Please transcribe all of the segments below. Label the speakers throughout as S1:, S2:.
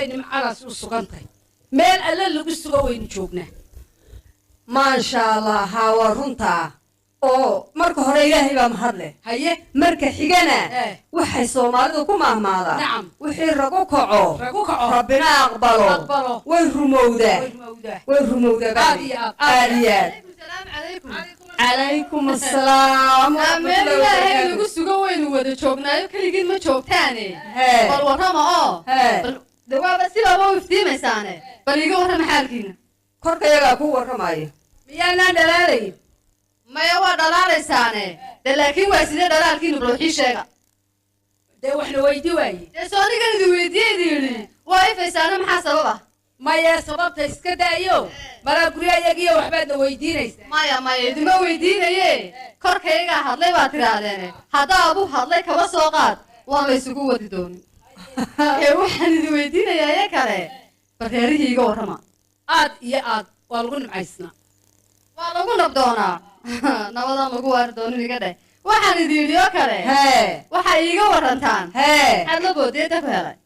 S1: Bay nimcadaas u sugan tahay. Meel Alle lagu sugo waynu joognaa.
S2: Maasha Allah, haa, waa runtaa. Oo marka hore Ilaahay baa mahad leh.
S1: Haye.
S2: Marka xigana waxay Soomaalidu ku maahmaadaa, wixii ragu kaco,
S1: Ragu kaco.
S2: Rabbina aqbalo,
S1: Aqbalo.
S2: way rumowdaa.
S1: Way rumowdaa.
S2: Way rumowdaa baa.
S1: Aad iyo aad.
S2: Aad iyo aad.
S3: Salaamu calaykum.
S2: Calaykum assalaam.
S3: Meel Ilaahay lagu sugo waynu wada joognaayo, keligiin ma joogtaane. Bal warrama oo bal de waaba sidaaba u iftiimaysaane, bal iiga warrama xaalkiina.
S2: Korka iyagaa ku warramaya.
S1: Miyaanaan dhalaalayn?
S3: Maya, waa dhalaalaysaane de, laakiin waa sidee dhalaalkiinu? Bal waxii sheega.
S1: Dee waxna weydi waaye.
S3: Dee soo anigan idin weydiiye, idin yidhi waa ifaysaane, maxaa sababa?
S1: Maya, sababta iska daayo, malaa guryahayagiyo waxbaadna weydiinaysaa.
S3: Maya, maya, idinma weydiinaye. Korkaygaa hadlay baad tidhaahdeene, haddaabu hadlay kaba soo qaad, waan la isugu wadi doonin. Ee waxaan idin weydiinayaa ee kale, bal reerihii iga warrama.
S1: Aad iyo aad waa lagu nimcaysnaa.
S3: Waa lagu nabdoonaa, nabadaan lagu waari doonin iga dheh. Waxaan idin yidhi oo kale, waxaa iiga warrantaan, maxaad la boodeeda ku helay?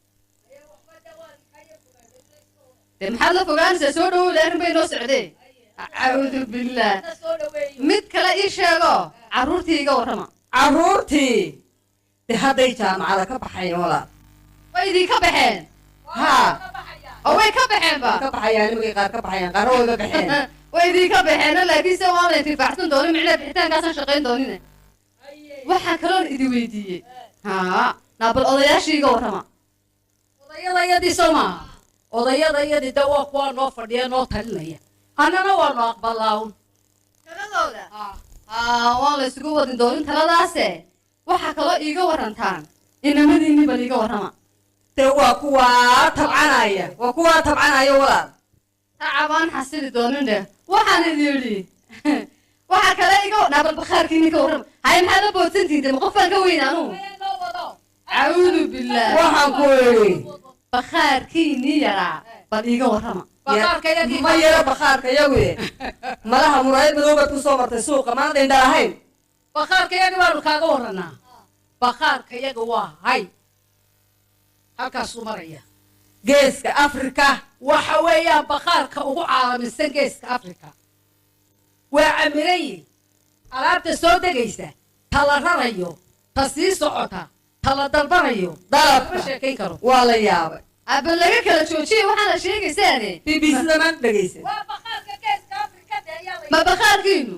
S3: Dee maxaad la fogaanaysaa? Soo dhawow, arrin bay noo socdee. Acuudu billaah. Mid kale ii sheego, carruurtii iga warrama.
S2: Carruurtii de hadday jaamacada ka baxayn, walaal.
S3: Way idinka baxeen?
S2: Haa.
S3: Oo way ka baxeenba?
S2: Ka baxayaan nimankay, qaar ka baxayaan, qaarna wayba baxeen.
S3: Way idinka baxeen, laakiin se waan la intifaacsan doonin, micnaha bixitaankaasaan shaqayn doonine. Waxaa kaloon idin weydiiyey, haa, naa bal odayaashii iga warrama.
S1: Odayadayadii soo maaha? Odayadayadii de waa kuwaa noo fadhiya, noo talinaya, annana waanu aqbalaa un.
S3: Taladooda haa, waan la isugu wadin doonin taladaase. Waxaa kaloo iiga warrantaan, inamadiinni bal iiga warrama.
S2: Dee waa kuwaa tabcanaya, waa kuwaa tabcanaya, walaal.
S3: Tacabaan xasili doonin dheh. Waxaan idin yidhi, waxaa kale iga naa bal bakhaarkiinni ka warrama. Haye, maxaad la boodsantihiin? De ma qof baan ka weyn anuu? Caawudu billaah.
S2: Waxaan ku idhi,
S3: bakhaarkiinni yaraa bal iiga warrama.
S2: Ma yaro bakhaarka yaguye, malaha muraayad madow baad ku soo martay suuqa, maanad indha lahayn.
S1: Bakhaarka yaga baanu kaaga warranaa. Bakhaarka yaga waa hay, halkaasuu maraya.
S2: Geeska Afrika.
S1: Waxa weeyaan bakhaarka ugu caalamisan Geeska Afrika. Waa camirayi alaabta soo degaysa, ta la rarayo, ta sii socota, ta la dalbanayo.
S2: Dalabka
S1: ma sheekayn karo.
S2: Waa la yaabay.
S3: Aba laga kala joojiye waxaana sheegaysaane.
S2: BBC da maanta dhegaysan.
S3: Ma bakhaarkiinu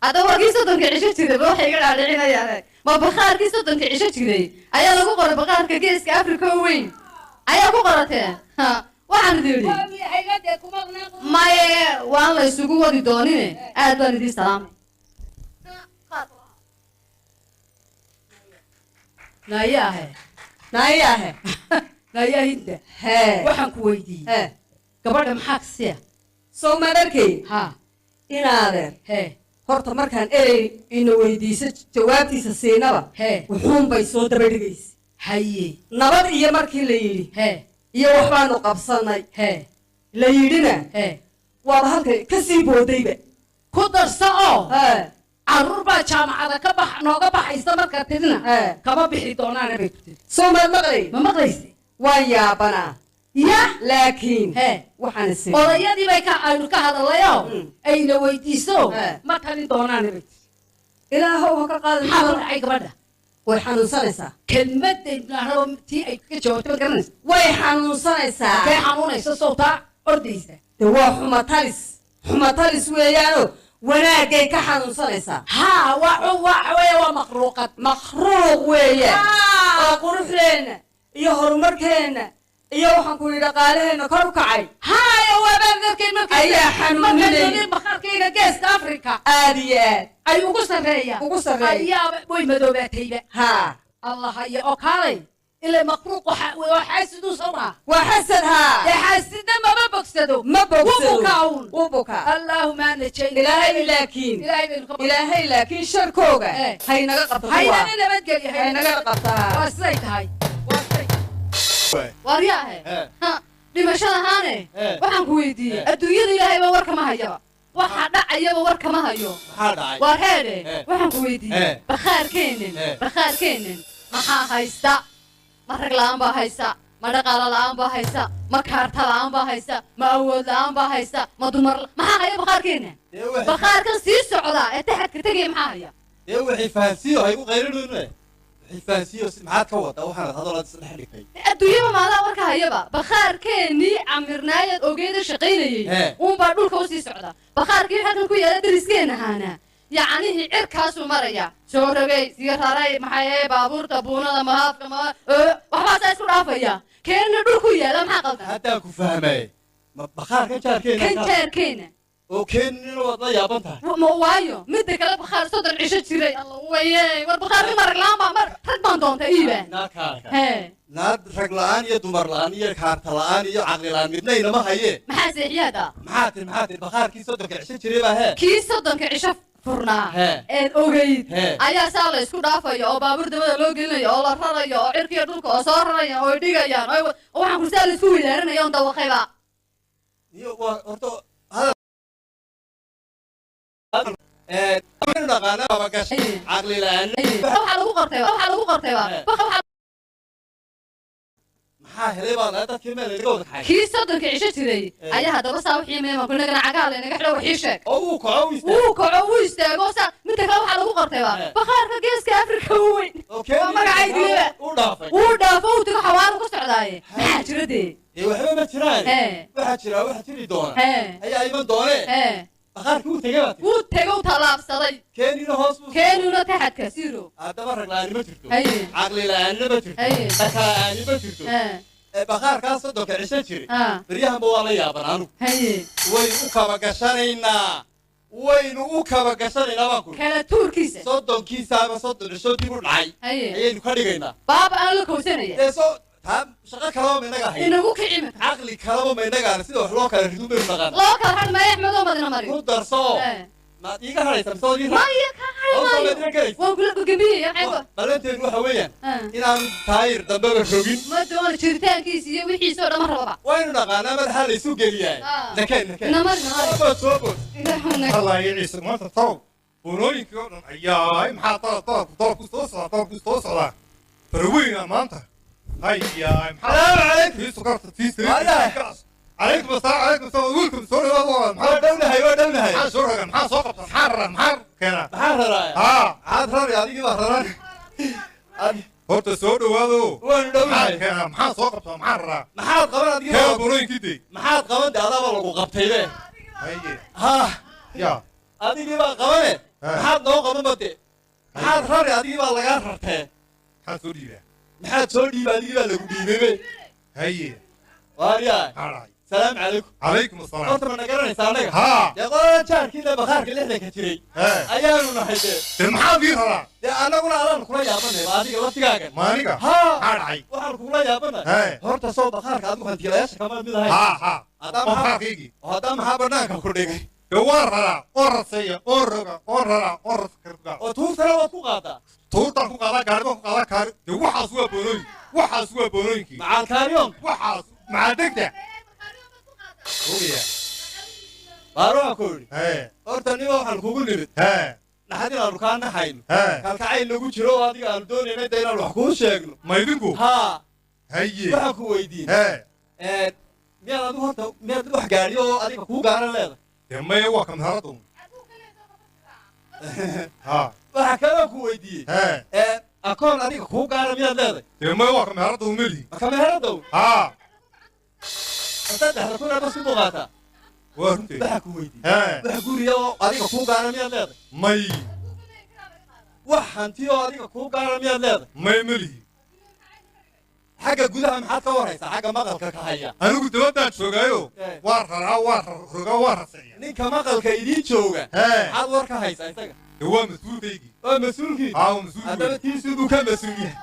S3: hadda waa kii 30-ka cisho jiray? Ba waxay iga dhaadhicinayaan, ma bakhaarkii 30-ka cisho jiray ayaa lagu qoray bakhaarka Geeska Afrika oo weyn ayaa ku qorateen? Ha, waxaan idin yidhi, maye, waan la isugu wadi doonine, aad baan idiin salaamay.
S1: Nayaahe.
S2: Nayaahe.
S1: Nayaa Hinda.
S2: Hee.
S1: Waxaan ku weydiiyey,
S2: hee,
S1: gabadha maxaa ka siya?
S2: Soo maad arkay?
S1: Haa.
S2: Inaadeer,
S1: hee,
S2: horta markaan erey ina weydiiso jawaabtiisa siinaba,
S1: hee,
S2: wuxuunbay soo daba dhigaysa.
S1: Haye.
S2: Nabad iyo markii la yidhi,
S1: hee,
S2: iyo waxbaanu qabsanay,
S1: hee,
S2: la yidhina,
S1: hee,
S2: waaba halkay ka sii boodayba.
S1: Ku darsa oo
S2: hee,
S1: carruur baa jaamacada ka bax nooga baxaysa markaa tirina,
S2: hee,
S1: kama bixi doonaana bay ku tiri.
S2: Soo maad maqlay?
S1: Ma maqlaysi?
S2: Waan yaabanaa.
S1: Ya.
S2: Laakiin
S1: hee,
S2: waxaan isin
S1: odayadii bay ka aynu ka hadallayoo ayna weydiiso, ma talin doonaana bay tiri.
S2: Ilaahow ha ka qaadin.
S1: Maxaa ku dhacay gabadha?
S2: Way xanuunsanaysaa.
S1: Kelmadday nahrabo tii ay ka jawaabto ma garanaysa.
S2: Way xanuunsanaysaa.
S1: Kay xanuunaysa sowtaa ordaysa.
S2: De waa xumatalis, xumatalis weeyaanoo wanaagay ka xanuunsanaysaa.
S1: Haa, waa waxa weeye waa makhluuqad.
S2: Makhluuq weeyaan oo quruxdeenna iyo horumarkeenna iyo waxaan ku yidhi dhaqaalaheenna kor u kacay.
S1: Haya, waabaan arkay markay
S2: ayaa xanuuninay.
S1: Markay bakhaarkayga Geeska Afrika
S2: aad iyo aad
S1: ay ugu sarreeya,
S2: ugu sarreeya,
S1: ayaaba way madoobaatayba.
S2: Haa.
S1: Allah haya oo kaalay, ilaa makhluuq waa xaasiduu soo maa.
S2: Waa xasad, haa.
S1: Dee xaasidna mama bogsado.
S2: Ma bogsado.
S1: Wuu bukaa uun.
S2: Wuu bukaa.
S1: Allaahuma najayna.
S2: Ilaahay laakiin,
S1: Ilaahay baynu ka
S2: Ilaahay laakiin sharkooga haynaga qabto kuwa.
S1: Haynaga nabadgelyo.
S2: Haynaga qabtaa.
S1: Waa siday tahay, waa siday.
S3: Waaryaahe, ha, dhimashada haane. Waxaan ku weydiiyey, adduunyada Ilaahayba war kama hayaba, waxa dhacayaba war kama hayo.
S4: Maxaa dhacay?
S3: Waar heedhe, waxaan ku weydiiyey, bakhaarkeennan, bakhaarkeennan maxaa haysta? Ma rag la'aan baa haysta? Ma dhaqaalo la'aan baa haysa, ma kaarta la'aan baa haysa, ma awood la'aan baa haysa, ma dumar maxaa haya bakhaarkeenna?
S4: Dee waxay
S3: Bakhaarkan sii socdaa ee taxadka tegaya maxaa haya?
S4: Dee waxay fahansiiyo haygu qaylinayne, waxay fahansiiyo maxaad ka wadaa waxaanad hadalaad isdhex dhigtay?
S3: Adduunyaba maadaa warka hayaba, bakhaarkeennii camirnaayad ogeeda shaqaynayey uunbaa dhulka usii socda. Bakhaarkii halkan ku yaala dariskeen ahaana yacnihii cirkaasuu maraya, soo rogay, sii raray, maxay baabuurta buunada mahaafka ma waxbaasaa isku dhaafaya, keenna dhulku yaala, maxaa qaldan?
S4: Haddaan ku fahmay, ma bakhaarka jaarkeena?
S3: Kan jaarkeena.
S4: Oo keenina waad la yaaban tahay?
S3: Ma waayo, midda kale bakhaar 30 cisho jiray, alla waye, war bakhaarka marag la'aan baa mar rag baan doonta iibaan.
S4: Naa kaarka
S3: Hee.
S4: Naa rag la'aan iyo dumar la'aan iyo kaarta la'aan iyo caqli la'aan midna inama hayee.
S3: Maxaa seexiyaada?
S4: Maxaa tiri bakhaarkii 30-ka cisho jiray baa hee?
S3: Kii 30-ka cisho furnaa
S4: Hee.
S3: Eed ogeyd
S4: Hee.
S3: ayaa saa la isku dhaafayo oo baabuur dabada loo gelinayo oo la rarayo oo cirkiyo dhulka oo soo rarayaan oo ay dhigayaan oo waxaan kursaa la isku weydaaranaya oon dawaqayba.
S4: Iyo waa horta hadal waynu dhaqaanaa baba gashay caqli la'aan.
S3: Waxaa lagu qortayba
S4: Hee.
S3: waxaa
S4: Maxaa helay baa lahaa dadkii meel laga wada kaxay?
S3: Kii 30-ka cisho jiray
S4: Hee.
S3: ayaa haddaba saa wixii meeman kunagana cagaha laynaga xidho, waxii sheeg.
S4: Oo uu kaco, uu istaago.
S3: Wuu kaco, wuu istaago saa. Midda kale waxaa lagu qortayba
S4: Hee.
S3: bakhaarka geeska Afrika u weyn.
S4: Oo keenina
S3: Waa magacaydiiba.
S4: u dhaafay.
S3: Wuu dhaafo, uu tago, xawaaro ku socdaaye, maxaa jira dee?
S4: Dee waxba ma jiraan.
S3: Hee.
S4: Waxaa jira, waxa jiri doona
S3: Hee.
S4: ayaa iman doonee.
S3: Hee.
S4: Bakhaarkii uu tegay baa tiri.
S3: Wuu tego, tallaabsaday.
S4: Keenina hoos buu.
S3: Keenuna taxadka zero.
S4: Haddaba rag la'aani ma jirto.
S3: Haye.
S4: Caqli la'aanina ma jirto.
S3: Haye.
S4: Dhaka la'aani ma jirto.
S3: Hee.
S4: Ee bakhaarkaa 30-ka cisho jiray
S3: Ah.
S4: beryahanba waa la yaaban anugu.
S3: Haye.
S4: Waynu u kaba gashanaynaa, waynu u kaba gashanaynaa baan kuri.
S3: Kala tuurkiisa.
S4: 30-kiisaaba 30 cisho dib u dhacay
S3: Haye.
S4: ayaynu ka dhigaynaa.
S3: Baaba aan la kowsanaya.
S4: Dee soo taa shaqo kalaba ma inaga hayn?
S3: Inagu kici maka.
S4: Caqli kalaba ma inaga hayn? Sida wax loo kala ridu baynu naqaana.
S3: Loo kala hadh maayo, Axmed oo madina mari.
S4: Ku darso.
S3: Hee.
S4: Maad iiga hadhaysa mise waad ii
S3: Maya, ka hadhi
S4: Hawsha
S3: maayo.
S4: maad ila gelaysa?
S3: Waan kula gogambiyaya, maxay ku
S4: Ballanteedu waxa weeyaan
S3: Ah.
S4: inaanu taayir dambeba rogin.
S3: Ma doono jiritaankiisa iyo wixiisa oo dhan ma rababa.
S4: Waynu dhaqaanaa madaxa laysu geliyaa.
S3: Ah.
S4: Nakeen, nakeen.
S3: Namari, namari.
S4: Soo bood, soo bood.
S3: Ilaahuna.
S5: Allah ya ciise, maanta taw buunooyinkii oo dhan ayaa maxaa dalabku dalabku soo socdaa, dalabku soo socdaa farweyna maanta, hayaay maxaa?
S4: Salaamu calaykum.
S5: Tii sokorta, tii
S4: Wallahi.
S5: saliidda, calaykum asalaam, calaykum asalaam, wiilkum soo dhawaad.
S4: Waa
S5: maxaa
S4: dhownahay, waa dhownahay.
S5: Maxaa soo roga? Maxaa soo qabta? Maxaa raraa? Maxaa keenaa?
S4: Maxaa raraaya?
S5: Haa.
S4: Maxaad rari? Adigii baa raran.
S5: Horta soo dhawaado.
S4: Waanu
S5: Maxaa
S4: dhownahay.
S5: keenaa? Maxaa soo qabta? Maxaa raraa?
S4: Maxaad qaban adigii
S5: Keena
S4: baa?
S5: buunooyinkii dee.
S4: Maxaad qaban de? Adaaba lagu qabtay be.
S5: Haye.
S4: Ha.
S5: Ya.
S4: Adigii baa qabane.
S5: Ha.
S4: Maxaad noo qaban bade? Maxaad rari? Adigii baa lagaa rartee.
S5: Maxaa soo dhiibaa?
S4: Maxaad soo dhiiba? Adigii baa lagu dhiibay be.
S5: Haye.
S4: Waaryahay.
S5: Maxaa dhacay?
S4: Salaamu calaykum.
S5: Calaykum asalaam.
S4: Horta ma na garanaysaa annaga?
S5: Haa.
S4: Dee qolada jaarkiina bakhaarka 60-ka jiray
S5: Hee.
S4: ayaanu nahay dee.
S5: Dee maxaa bii raraa?
S4: Dee annaguna adaan kula yaabanay ba adiga laftigaagan.
S5: Maaniga?
S4: Haa.
S5: Maxaa dhacay?
S4: Waxaan kugula yaabanay
S5: Hee.
S4: horta soo bakhaarka adigu hantiilayaasha kama mid ahayn?
S5: Haa haa.
S4: Haddaba
S5: oo
S4: maxaa
S5: bakhaarkaygii.
S4: Oo haddaba maxaa banaanka ku dhigay?
S5: Dee waan raraa oo raseeya oo roga oo raraa oo raska.
S4: Oo tuurtana waad ku qaadaa?
S5: Tuurtaan ku qaadaa, gaari baan ku qaadaa, kaari. Dee waxaas waa boonooyin, waxaas waa boonooyinkii.
S4: Macaal kaaryoonka.
S5: Waxaas maxaa degta ogaya?
S4: Baar waxaan ku idhi
S5: Hee.
S4: horta nima waxaan kugu nimid
S5: Hee.
S4: naxadin aanu kaa naxayno,
S5: Hee.
S4: kalkacayl nagu jiro oo adiga aanu doonaynay de inaan wax kuu sheegno.
S5: Ma idinku?
S4: Haa.
S5: Haye.
S4: Waxaan ku weydiin
S5: Hee.
S4: miyaad adigu horta miyaad wax gaadhiyo oo adiga kuu gaaran leedahay?
S5: Dee maya, waa kamharadu haa.
S4: Waxaa kaloo ku weydiiyey
S5: Hee.
S4: akoon adiga kuu gaara miyaad leedahay?
S5: Dee maya, waa kamharadu meli.
S4: Ma kameeradow?
S5: Haa.
S4: 3,000 ama si muuqaataa?
S5: Waa runteed.
S4: Waxaa ku weydiiyey
S5: Hee.
S4: wax guriya oo adiga kuu gaara miyaad leedahay?
S5: May.
S4: Wax hanti oo adiga kuu gaara miyaad leedahay?
S5: May, melihi.
S4: Xagga gudaha maxaad ka warhaysaa, xagga maqalka ka haya?
S5: Anigu dabaddaan joogaayo.
S4: Hee.
S5: Waa raraa, waa rogaa, waa raseeya.
S4: Ninka maqalka idiin jooga
S5: Hee.
S4: maxaad war ka haysaa isaga?
S5: Dee waa mas-uulkaygii.
S4: Waa mas-uulkii.
S5: Haa, waa mas-uulkii.
S4: Haddaba tiisuu buu ka mas-uul yahay.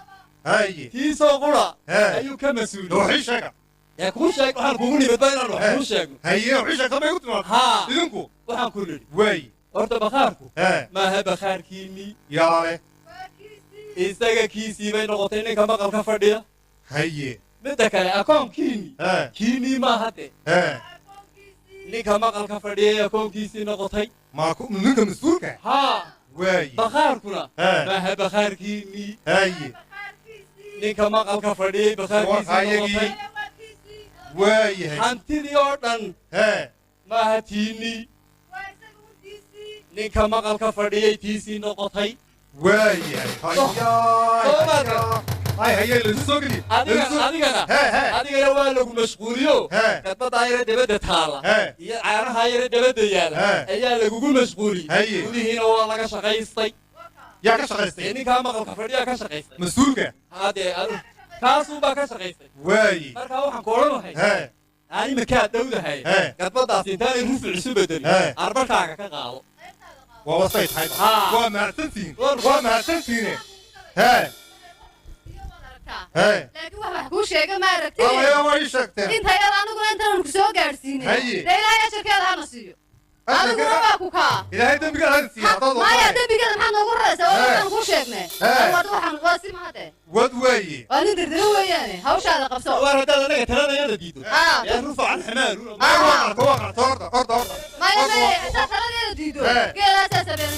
S5: Haye.
S4: Tiisoo qura
S5: Hee.
S4: ayuu ka mas-uul
S5: Dee
S4: yahay.
S5: waxii sheega.
S4: Ee kuu sheeg, waxaan kugu nimid ba inaan wax kuu sheegno.
S5: Haye, waxii sheegta may ku timaad?
S4: Haa.
S5: Idinku.
S4: Waxaan ku nidhi
S5: waay
S4: horta bakhaarku
S5: Hee.
S4: maaha bakhaarkiinnii.
S5: Yaale.
S4: Isaga kiisii bay noqotay ninka maqalka fadhiya.
S5: Haye.
S4: Midda kale akoonkiinnii
S5: Hee.
S4: kiinnii maaha de.
S5: Hee.
S4: Ninka maqalka fadhiya ee akoonkiisii noqotay.
S5: Maa ku ninka mas-uulka?
S4: Haa.
S5: Waay.
S4: Bakhaarkuna
S5: Hee.
S4: maaha bakhaarkiinnii.
S5: Haye.
S4: Ninka maqalka fadhiyey bakhaarkiisii
S5: Warkaayagii.
S4: noqotay.
S5: Waayahay.
S4: Hantidii oo dhan
S5: Hee.
S4: maaha tiinii. Ninka maqalka fadhiyey tiisii noqotay.
S5: Waayahay.
S4: Soo
S5: Hayaa. Hay hayay lasu soo geliye.
S4: Adigana, adigana,
S5: Hee hee.
S4: adigana waa lagu mashquuliyo.
S5: Hee.
S4: Kadbadaa yare dabadda taala
S5: Hee.
S4: iyo caanaha yare dabadda yaala
S5: Hee.
S4: ayaa lagugu mashquuliyey.
S5: Haye.
S4: Gudihiina waa laga shaqaystay.
S5: Yaa ka
S4: Dee
S5: shaqaystay?
S4: ninkaa maqalka fadhiyaa ka shaqaystay.
S5: Mas-uulka.
S4: Hadee adu kaasuunbaa ka shaqaystay.
S5: Waaye.
S4: Markaa waxaan ku odhan lahay,
S5: Hee.
S4: aan iminkaa dhowdahay,
S5: Hee.
S4: gadbadaas intaanay rufuc isu bedelin,
S5: Hee.
S4: arbarkaaga ka qaado.
S5: Waa wasay tahay.
S4: Haa.
S5: Waa mahadsantihiin. Waa mahadsantihiine. Hee. Hee.
S3: Laakiin wax kuu sheega ma aragtid.
S5: Allaya, waa ii sheegteen.
S3: Inta yar aniguna intaan ku soo gaadhsiinay.
S5: Haye.
S3: Dee Ilaahay ajarkeeda hana siiyo, adiguna waa ku kaa.
S5: Ilaahay dembiga hana siiyo haddaad
S3: Maya,
S5: wadaay.
S3: dembigeeda maxaa noogu raraysaa? Waa
S5: Hee.
S3: waxaan kuu sheegnay.
S5: Hee.
S3: War waxaan waa si mahade.
S5: Wad waaye.
S3: Waa nin dardaro weeyaane, hawshaada qabso.
S4: Waar haddaad anaga taladayada diido,
S3: Ah.
S4: yaa rufacan xamaalu.
S5: Maya, waa qarto, waa qarto, orda orda orda.
S3: Maya, maya, intaad taladeeda diido,
S5: Hee.
S3: geelaasaa sabeena.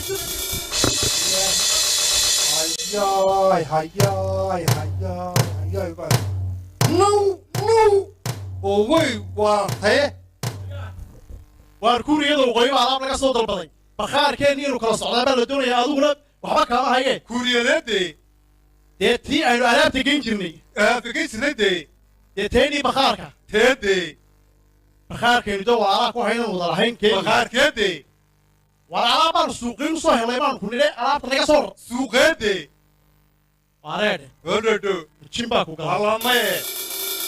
S5: Hayaay hayaay hayaay hayaay baa now now oo way waartaye.
S6: Waar kuuriyada waqooyi baa alaab laga soo dalbaday, bakhaarkeenni inuu kala socdaa baa la doonayaa, adiguna waxba kaama haye.
S5: Kuuriyadeedee?
S6: Dee tii aynu alaabta geyn jirnay.
S5: Alaabta jirnay dee?
S6: Dee teenii bakhaarka.
S5: Teedee?
S6: Bakhaarkaynu dee walaalaha ku haynan wada lahayn keeni.
S5: Bakhaarkeedee?
S6: Waar alaab baanu suuqiin usoo helnay baanu ku nidhe, alaabta naga soo rar.
S5: Suuqeedee?
S6: Waareedhe.
S5: Odhodho.
S6: Jin baa ku galay.
S5: Allamaye.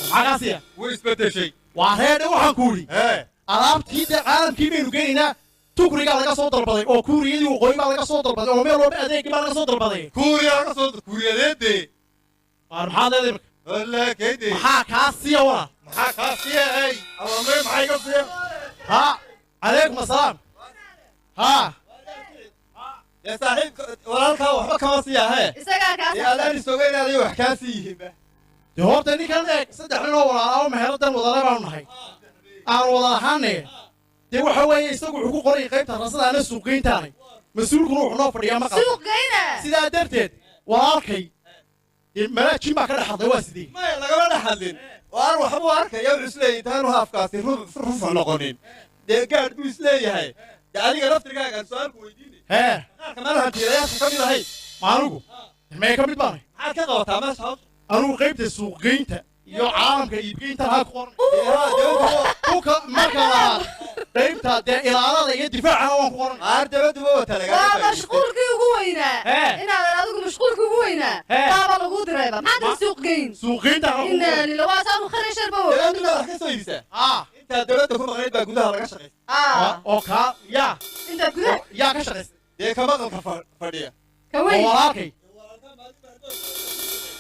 S6: Maxaa kaa siiya?
S5: Way isbeddeshay.
S6: Waareedhe, waxaan ku idhi,
S5: Hee.
S6: alaabtii dee caalamkii baynu geynaynaa, Tukrigaa laga soo dalbaday oo kuuriyadii waqooyi baa laga soo dalbaday oo meel walba adeegii baa laga soo dalbaday.
S5: Kuuriya laga soo kuuriyadeedee?
S6: Waar maxaad leedahay marka?
S5: Wallaakeydee.
S6: Maxaa kaa siiya walaal?
S5: Maxaa kaa siiya? Ey, allamaye, maxaa iga siiya?
S6: Ha, calaykum assalaam. Ha.
S4: Dee saaxiibka walaalkaa waxba kama siiya hee.
S3: Isagaa kaa.
S4: Dee adaan isoga inaaday wax kaa sii yihiinba.
S6: Dee horta ninkan eeg, saddex nin oo walaala oo meheeladan wadale baanu nahay, aan wada lahaane. Dee waxa weeye, isagu wuxuu ku qorayay qaybta rasada, ana suuqgeyntaanay, mas-uulkuna wuxuu noo fadhiyaa maqal.
S3: Suuq geyna.
S6: Sidaa darteed walaalkay dee malaa jin baa ka dhex hadlay, waa sidee?
S4: Maya, lagama dhex hadlin. Waan waxbuu arkaya, wuxuu isleeyahay intaanu haafkaasi rufuc noqonin dee gaadh buu isleeyahay. Dee adiga laftirkaagaan su-aalku weydiinay,
S6: Hee.
S4: qaarka meel hantiilayaasha ka mid ahayd?
S6: Maanugu mee ka mid baanay?
S4: Maxaad ka qabataa meesha hawsha?
S6: Anugu qaybta suuqgeynta iyo caalamka iibgeynta ha ku qoran.
S4: Dee haa, dee
S6: Kuka marka labaad qaybta dee ilaalada iyo difaacana waan ku qoran.
S4: Maar dabaduba wata lagaa.
S3: Waa mashquulkii ugu weynaa.
S6: Hee.
S3: Inaadan adigu mashquulkii ugu weynaa.
S6: Hee.
S3: Baaba lagu dirayba, maxaa tiri suuq geyn?
S6: Suuqgeynta.
S3: Inaa lila waa saanu khayr sharba.
S4: Dabaduba wax ka soo iibsaa.
S6: Ah.
S4: Intaa dawladda ku maqnayd baa gudaha laga shaqaystay.
S3: Ah.
S6: Oo kaa yaa?
S3: Inta gudaha.
S6: Yaa ka shaqaystay?
S4: Dee ka maqalka fadhiya.
S3: Ka
S6: Oo
S3: weyn.
S6: Walaalkay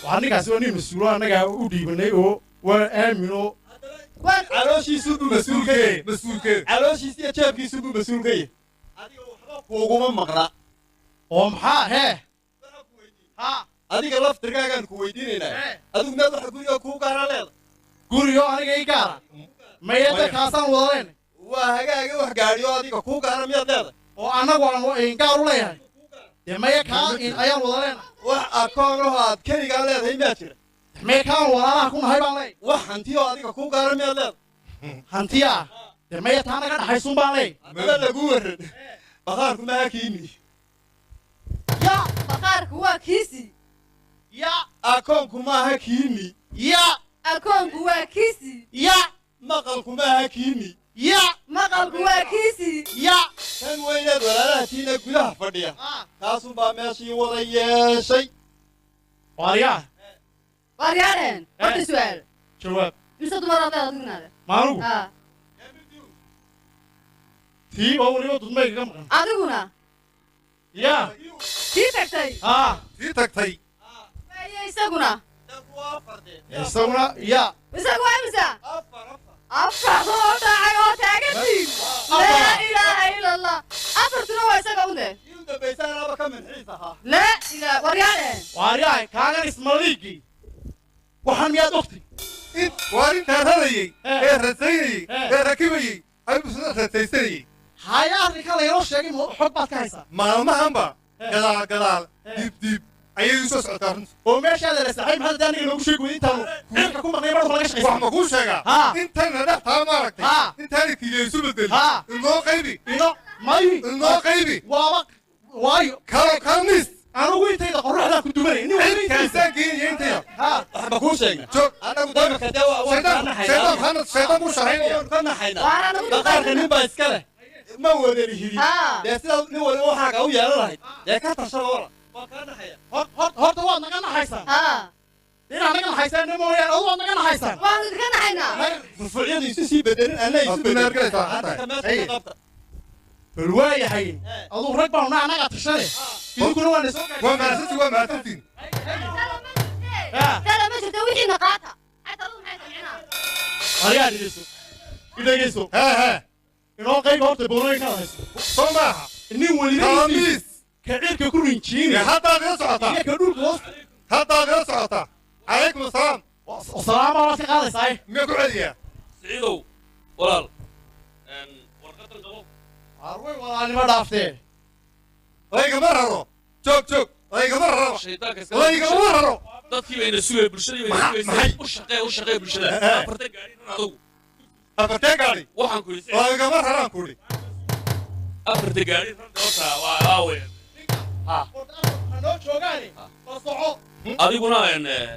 S6: waa ninkaasi, waa nin mas-uulo annagaa u dhiibanay oo waa aamino.
S3: Waa
S4: Calooshiisuu buu mas-uul ka yahay.
S5: Mas-uulkee?
S4: Calooshiisa iyo jeebkiisuu buu mas-uul ka yahay, adiga waxba kuuguma maqna.
S6: Oo maxaa hee? Ha.
S4: Adiga laftirkaagaan ku weydiinaynaa, adigu miyaad waxa guriga kuu gaara leeda?
S6: Gurigo aniga ii gaara maya, dadkaasaan wada leenay.
S4: Waa hagaaga, wax gaadhiyo adiga kuu gaara miyaad leedahay?
S6: Oo annagu aan gaar u leeyahay dee maya, kaa ayaan wada leenahay.
S4: Wax akoon ahoo aad keligaa leedahay miyaa jira?
S6: Maya, kaan walaalaha ku nahay baan leeyahay.
S4: Wax hantiyo adiga kuu gaara miyaad leedahay?
S6: Hantiya ah dee maya, taa naga dhaxaysuun baan leeyahay.
S4: Haddaba laguu waran, bakhaarku maha kiini.
S6: Ya.
S3: Bakhaarku waa kiisi.
S6: Ya.
S4: Akoonku maaha kiini.
S6: Ya.
S3: Akoonku waa kiisi.
S6: Ya.
S4: Maqalku maaha kiini.
S6: Ya.
S3: Maqalku waa kiisi.
S6: Ya.
S4: Kan weyneed walaalaha tiina gudaha fadhiya, kaasunbaa meeshii wada yeeshay.
S6: Waaryaa.
S3: Waaryaadheen, horta su'aal.
S6: Jawaab.
S3: Mise dumaraad leedahay adignaade?
S6: Maanugu?
S3: Ah.
S6: Tii oo weliba dudmayga ka maqan.
S3: Adiguna?
S6: Ya.
S3: Tii tagtay.
S6: Ah.
S5: Tii tagtay.
S3: Waaye isaguna?
S6: Isaguna ya?
S3: Isagu waa imisa? Afar oo dhacay oo taagantiin, laa ilaaha ila Allah, afartuna waa isaga une.
S4: Ii u dambaysaanaba ka minxiis ahaa.
S3: Laa ilaa waryaadheen.
S6: Waaryaa, kaagan ismaliigii waxaan miyaad ogtay?
S5: Waa intaa rarayey ee rasaynayey
S6: Hee.
S5: ee rakibayey ayuu isna rasaysanayey.
S6: Haya, arrinka laynoo sheegay xog baad ka haysaa?
S5: Maalmahanba
S6: Hee.
S5: gadaal gadaal,
S6: Hee.
S5: dib dib. Ayay u soo socotaa runtu.
S6: Oo meeshaada la saxay, maxaad hadda aniga noogu sheegi weyday intaanu cirka ku maqnay marka laga
S5: Wax
S6: shaqaysan?
S5: Ma kuu sheegaa?
S6: Haa.
S5: Intayna dhex taa maaragtay.
S6: Haa.
S5: Intaana kiiyo isu bedelin.
S6: Haa.
S5: Inoo qaybi.
S6: Ino may.
S5: Inoo qaybi.
S6: Waaba waayo.
S5: Kalo kalmis.
S6: Anigu intayda qoraxdaa ku dumanay, nin waliba intiisa.
S5: Kaasaan geynaya intayda.
S6: Haa.
S4: Waxba kuu sheegna.
S5: Joog.
S4: Annagu damarka dee waa ka
S5: Shaydaan
S4: naxaynaa.
S5: Shaydaan hana shaydaan buu sharaynaya.
S4: Waan ka naxaynaa.
S3: Waana nagu
S4: Bakhaarka nin baa iska leh, ma wadani hidin.
S3: Haa.
S4: Dee sidaa nin waliba waxaaga u yeelan lahayd, dee ka tashada wala, waan kaa naxaya.
S6: Horta waad naga naxaysaan.
S3: Haa.
S6: Inaad naga naxaysaan mooyaane, adu waad naga naxaysaan.
S3: Waanu idinka naxaynaa.
S4: Furfucyadu isu sii bedelin, anna isu
S5: Waad ku
S4: bedelin.
S5: naargalaysaa,
S4: Hadda meesha
S5: Hey.
S4: ka qabta.
S6: Bal waayahay, aduu rag baanu na annagaa tashane, idinkuna waa nasoo.
S5: Waa mahadsantiin, waa mahadsantiin.
S6: Haa.
S3: Tala ma jirto, wixiina qaata. Xataa adigu maxay samcinaa?
S6: Adigaa dhegeyso, idhegeyso.
S5: Hee hee.
S6: Inoo qayb horta boonooyinkaad hayso.
S5: Soo maaha.
S6: Nin weliba intiisa.
S5: Kalmis.
S6: Ka cirka ku
S5: Dee
S6: rinjiinaya
S5: haddaad ila socotaa.
S6: iyo ka dhulka hoos.
S5: Haddaad ila socotaa. Calaykum asalaam.
S6: Salaama waad ka qaadaysaa.
S5: Miyaa ku celiyaa?
S7: Siciidow walaal, warqadan qabo.
S6: Arway walaalnimo dhaaftee.
S5: Laygama raro. Joog joog. Laygama raro.
S7: Shaydaanka iska.
S5: Laygama raro.
S7: Dadkii bayna sugay, bulshadii bayna
S5: Maxay?
S7: sugaysa. U shaqee, u shaqee bulshada.
S5: Eh.
S7: Afartan gaari run adugu.
S5: Afartee gaadhi.
S7: Waxaan ku yidhi
S5: Laygama raraan ku idhi.
S7: afarta gaari run horta waa weyn.
S6: Noo joogaane bal soco.
S7: Adiguna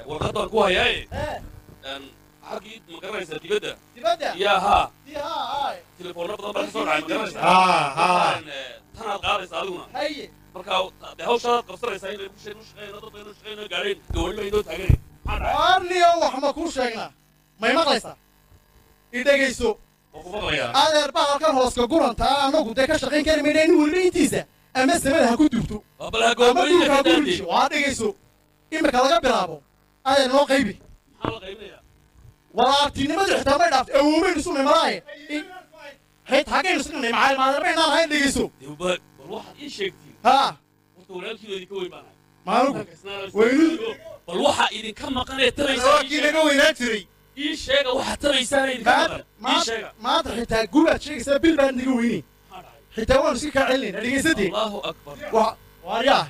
S7: warqad baan ku hayaaye, xaggii ma garanaysaa dibadda?
S6: Dibadda.
S7: Yaa haa.
S6: Haa.
S7: Telefoona badan baa ka soo dhacay, ma garanaysaa?
S5: Haa haa.
S7: Tanaad qaadaysa adiguna.
S6: Haye.
S7: Marka dee hawshaadaad qabsanaysaa inay bulshada u shaqeyno, dad baynu shaqeyno, gaareen gawaari baynoo taaganay. Maxaa dhacay?
S6: Arniyo, wax ma kuu sheegnaa? May maqlaysaa? I dhegayso.
S7: Waa ku maqlayaa.
S6: Adeer, bahalkan hooska gurantaa annagu dee ka shaqayn kari mayna. Nin weliba intiisa ama samada ha ku dubto
S7: Waa bal ha
S6: ama
S7: goobooyinka
S6: dhulka ha
S7: ka
S6: ku
S7: daadee.
S6: rijo. Waa dhegayso, imika laga bilaabo adeer noo qaybi.
S7: Maxaa la qaybinayaa?
S6: Walaaltinimadu xitaa may dhaaftay, awoomaynu isu nimalaaye xid xaggaynu isu nimay macaalin maadeer baynaan ahayn. Dhegayso.
S7: Dee bal waxaad ii sheegtiin.
S6: Haa.
S7: Horta walaalkiin idinka weyn baan ahay.
S6: Maanugu weynu.
S7: Bal waxaa idinka maqanee tabaysaa
S5: Waa kii naga weynaan jiray.
S7: ii sheega, waxaa tabaysaana idinka maqan ii sheega.
S6: Maanta xitaa gubaad sheegaysaa, bil baan naga weynay.
S7: Maxaa dhacay?
S6: Xitaa waanu iska kaa celinayna, dhegaysadee.
S7: Allahu akbar.
S6: Waaryaa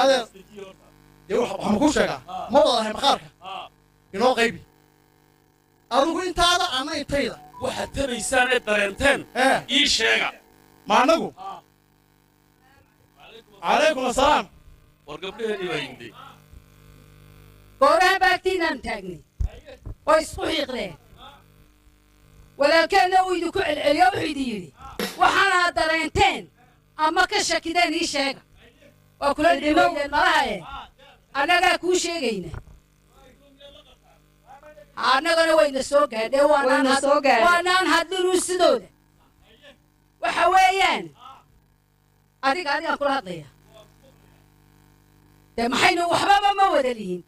S6: adeer, dee waxaan kuu sheegaa, ma wada lahay maqaarka.
S7: Haa.
S6: Inoo qaybi adigu intaada, anna intayda.
S7: Waxaad tabaysaan ee dareenteen
S6: ee
S7: ii sheega.
S6: Ma annagu? Calaykum asalaam.
S7: War gabdhaheedii baa yimid.
S1: Gooraha baagtiinaan taagnay way isku xiiqdeen. Walaalkeenna uu idinku celceliyo, wuxuu idin yidhi waxaanaad dareenteen ama ka shakideen ii sheega. Waa kula dhimaydeen malahaye, annagaa kuu sheegayna, annagana wayna soo gaadhee.
S2: Wayna soo gaadhay.
S1: Waanaan hadlinuu sidooda. Waxa weeyaan adiga, adigaan kula hadlaya. Dee maxaynu waxbaba ma wada lihin?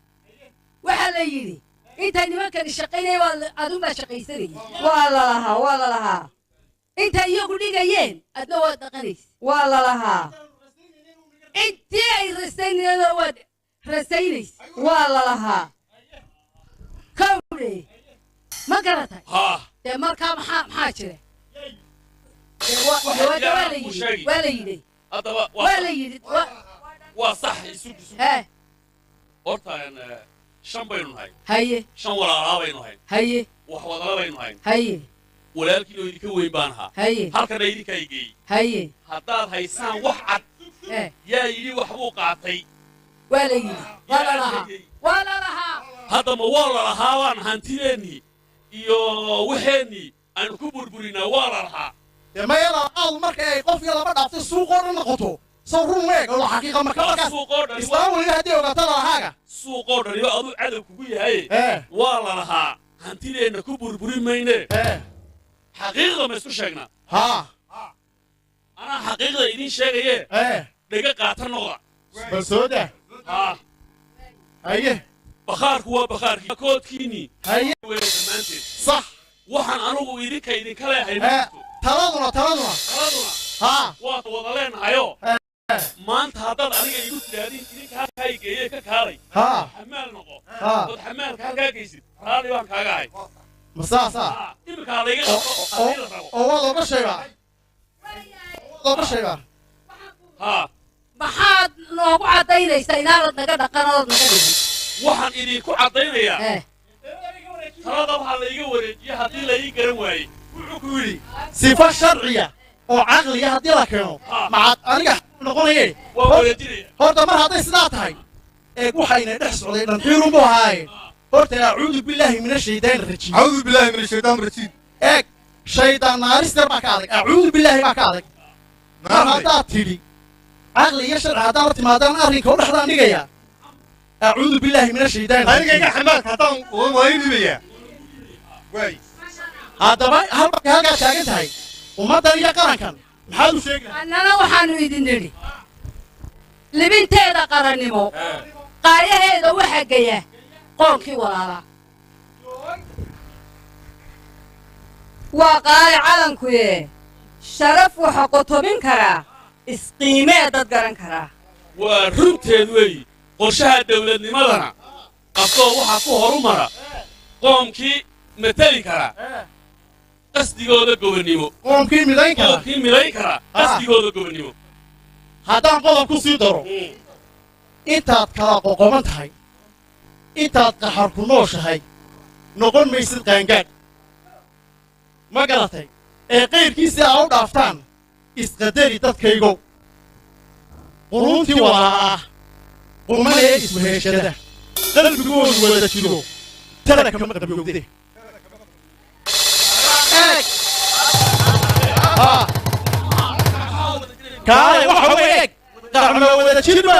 S1: Waxaa la yidhi intay nimankani shaqaynaya waa adunbaa shaqaysanayay.
S2: Waa la lahaa, waa la lahaa.
S1: Intay iyagu dhigayeen adna waad dhaqanaysa.
S2: Waa la lahaa.
S1: Intii ay rasaynayeen waad rasaynaysa.
S2: Waa la lahaa.
S1: Kawdhe, ma garatay?
S7: Haa.
S1: Dee markaa maxaa jira? Dee waa la yidhi, waa la yidhi.
S7: Haddaba
S1: waa
S7: waa
S1: la yidhi
S7: waa sax, isu isu.
S1: Hee.
S7: Horta shan baynu nahay.
S1: Haye.
S7: Shan walaalaa baynu nahay.
S1: Haye.
S7: Wax wadala baynu nahay.
S1: Haye.
S7: Walaalkiin oo idinka weyn baan ahaa.
S1: Haye.
S7: Halkana idinkaa i geeyey.
S1: Haye.
S7: Haddaad haysaan wax cad, yaa yidhi waxbuu qaatay?
S1: Waa la yidhi, waa la
S7: Yaa
S1: lahaa.
S7: arkayey.
S1: Waa la lahaa.
S7: Haddaba waa la lahaa, waan hantideennii iyo waxeennii aynu ku burburinaa, waa la lahaa.
S6: Dee maya, aadu marka ay qof iyo laba dhaaftay suuqoo dhan noqoto, soo run meeg oo xaqiiqa marka
S7: Waa
S6: markaas
S7: suuqoo dhani
S6: islaam weliba haddii ogaato lahaaga.
S7: Suuqoo dhaniba aduu cadow kugu yahay.
S6: Ee.
S7: Waa la lahaa, hantideenna ku burburin mayne.
S6: Ee.
S7: Xaqiiqda ma isku sheegnaa?
S6: Haa.
S7: Anaa xaqiiqda idiin sheegaye.
S6: Ee.
S7: Dhega qaata noqda.
S6: Bal soo dah.
S7: Haa.
S6: Haye.
S7: Bakhaarku waa bakhaarkii koodkiinnii.
S6: Haye.
S7: Weeye dhammaanteed.
S6: Sax.
S7: Waxaan anugu idinka idinka leehay ma
S6: ee
S7: jirto.
S6: Taladuna, taladuna.
S7: Taladuna.
S6: Haa.
S7: Waad wada leenahayoo maanta haddaad aniga igu tidhaahdiin idinka halkaa i geeyey ka kaalay,
S6: haa
S7: xamaal noqo,
S6: haa
S7: ood xamaalka halkaa geysid, raalli baan kaaga ahay.
S6: Ma saasaa?
S7: Haa, iminkaa layga qabto haddii la rabo.
S6: Oo waad oga sheegaa, waad oga sheegaa.
S7: Haa.
S1: Maxaad noogu caddaynaysaa inaanad naga dhaqan ood naga dhigin?
S7: Waxaan idinku caddaynayaa
S1: Eh,
S7: talada waxaa la iga wareejiyey haddii la ii garan waayey.
S6: Wuxuu ku yidhi sifo sharciya oo caqliya haddii la keeno macad aniga noqonaye.
S7: Waa wareejinaya.
S6: Horta mar hadday sidaa tahay, eeg, waxayna dhex socday dhanxiirunbu ahaaye. Horta acuudu billaahi min ashaydaani rajiim.
S5: Acuudu billaahi min ashaytaan rajiim.
S6: Eeg, shaydaan naarister baa ka adag, acuudu billaahi baa ka adag. Mar haddaad tidhi caqli iyo sharci haddaan la timaadaan arrinka u dhexdaan dhigaya, acuudu billaahi min ashaydaani
S5: Aniga
S6: rajiim.
S5: Iga xamaadka haddaan waa ii dhibayaa waay.
S6: Haddaba halmarkay halkaa taagan tahay, ummaddan iyo qarankan maxaad u sheegi lahaa?
S1: Annana waxaannu idin nidhi libinteeda qarannimo qaayaheeda waxa geya qoonkii walaalaa.
S2: Waa qaali calankuye, sharaf waxa qotobin karaa, isqiimee dad garan karaa.
S7: Waa runteed weeyi. Qorshaha dawladnimadana qabtoo waxaa ku horumara qoomkii mateli kara qasdigooda gobonnimo.
S6: Qoomkii midayn kara.
S7: Qoomkii midayn kara qasdigooda gobonnimo.
S6: Haddaan qodob ku sii daro, intaad kala qoqoban tahay, intaad qaxar ku nooshahay, noqon maysid qaangaadh, ma garatay? Ee qayrkiisii aa u dhaaftaan, isqadari dadkaygow. Quruuntii walaa ah qumanee isweheshada, qalbigoodu wada jiro, tala kama qabyowde. Eeg, haa, kaalay, waxa way, eeg, qacmo wada jirba,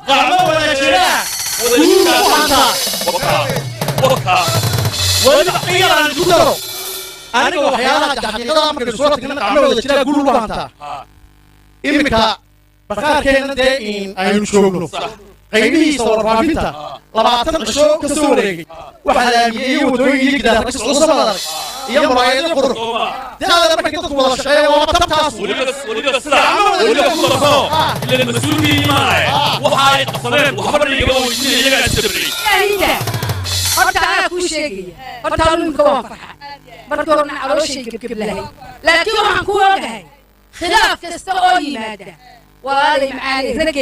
S6: qacmo wada jira guul ku hantaa.
S7: Wakaa.
S6: Weliba iyadaan isku daro aniga waxyaalaha xaqiiqada markaynu soo tagna, qacmo wada jiraa guul ku hantaa. Iminka bakhaarkeenna dee in aynu joogno, qaybihiisa warfaafinta 20 cisho ka soo wareegay waxaa la aamiyey iyo wadooyin iyo gidaar ka socdo samad adag iyo muraayado qurux. Dee adeer, markay dadku wada shaqeeya waaba tabtaas.
S7: Weliba sidaa weliba ku darso, ilan mas-uulkii imaanaya waxa ay qabsadeen waxba igama weydiinaya, iyagaa isdabriyey.
S1: Hinda, horta anaa kuu sheegaya, horta anu imika waan farxa, markii horena calooshay gebgeblahay, laakiin waxaan kuu ogahay khilaaf kasta oo yimaada, walaalay macaanay ragge.